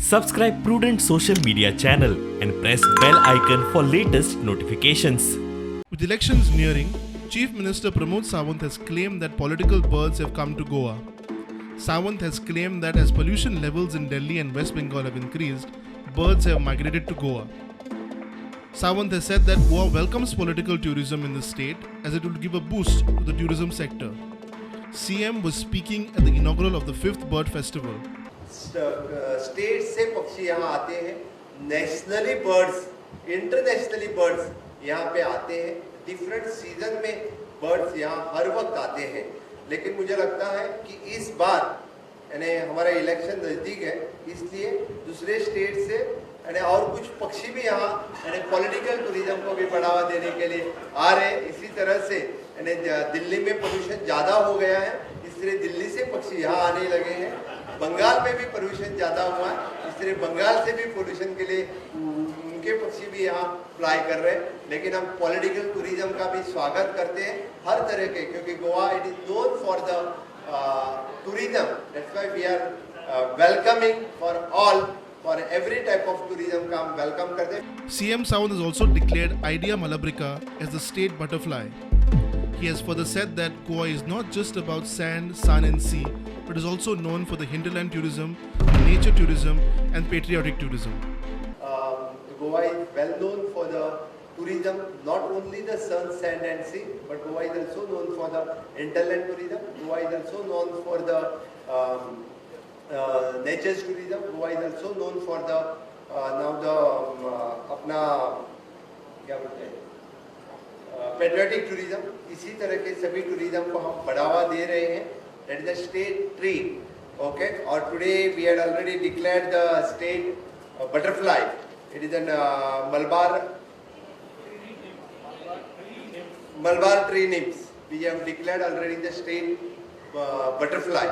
Subscribe Prudent Social Media channel and press bell icon for latest notifications. With elections nearing, Chief Minister Pramod Sawant has claimed that political birds have come to Goa. Sawant has claimed that as pollution levels in Delhi and West Bengal have increased, birds have migrated to Goa. Sawant has said that Goa welcomes political tourism in the state as it will give a boost to the tourism sector. CM was speaking at the inaugural of the fifth Bird Festival. State से पक्षी यहाँ आते हैं, nationally birds, internationally birds यहाँ pay आते हैं. Different season में birds यहाँ हर वक्त आते हैं. लेकिन मुझे लगता है कि इस बार यानी हमारा इलेक्शन नज़दीक है, इसलिए दूसरे स्टेट से यानी और कुछ पक्षी भी यहाँ यानी पॉलिटिकल टूरिज्म को भी बढ़ावा देने के लिए आ रहे हैं. इसी तरह से यानी दिल्ली में पोल्यूशन ज़्यादा हो गया है, इसलिए दिल्ली से पक्षी यहाँ आने लगे हैं. बंगाल में भी पोल्यूशन ज़्यादा हुआ है, इसलिए बंगाल से भी पोल्यूशन के लिए उनके पक्षी भी यहाँ फ्लाई कर रहे हैं. लेकिन हम पॉलिटिकल टूरिज्म का भी स्वागत करते हैं हर तरह के, क्योंकि Goa, it is known for the tourism. That's why we are welcoming for all, for every type of tourism का हम welcome करते हैं. CM Sawant has also declared Idea Malabrica as the state butterfly. He has further said that Goa is not just about sand, sun, and sea, but is also known for the hinterland tourism, nature tourism, and patriotic tourism. Goa is well known for the tourism, not only the sun, sand and sea, but Goa is also known for the hinterland tourism. Goa is also known for the nature tourism. Goa is also known for the now the अपना क्या बोलते हैं, patriotic tourism. इसी तरह K सभी tourism को हम बढ़ावा दे रहे हैं. That is the state tree, okay? Aur today we had already declared the state butterfly. It is an Malabar tree nymphs. We have declared already the state butterfly.